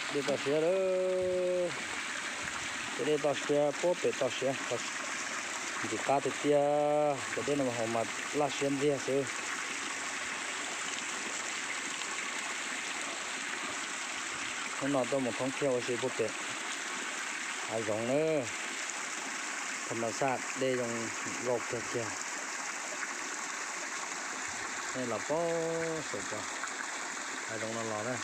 Dej toj siab lawm, tej dej toj siab puag pem toj siab, ntxim qab tiag tiag, cov dej no mas laj siab ntiag xwb. Hnub no tuaj mus thoob kiag ua si puag pem hav zoov na, tham mas xaj dej zoo nkauj kawg kiag. Nej los pab saum hav zoov no los na.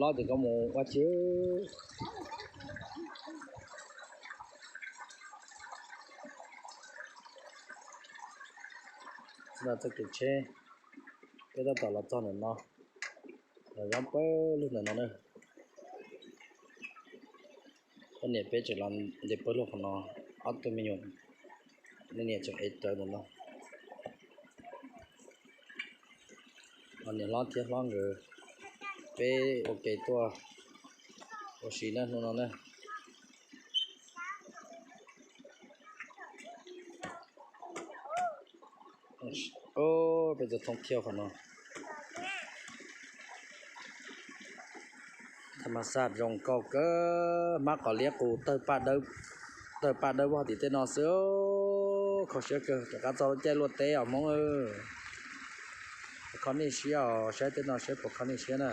Los ces koj mus ua tsi? Los txoj kev tsheb, peb tab tom los txog ntawm no, los zoo pawg lug ntawm no na. Poj niam peb tseem los ntev pawg lug qhov no, ob tug me nyuam, nej niam tseem ev rawv ntawm no. Ho niam hlob thiab hlob nkawd, peb ua ke tuaj ua si na hnub no na. Peb tuaj thoob kiag qhov no. Tham mas xaj zoo nkauj kawg, hmab qos liab qus tawg paj dawb vog tim tej no xwb. Kho siab kawg, rov qab txog lub caij luaj teb os Hmoob. Kho nej siab os, saib tej no saib puas kho nej siab na.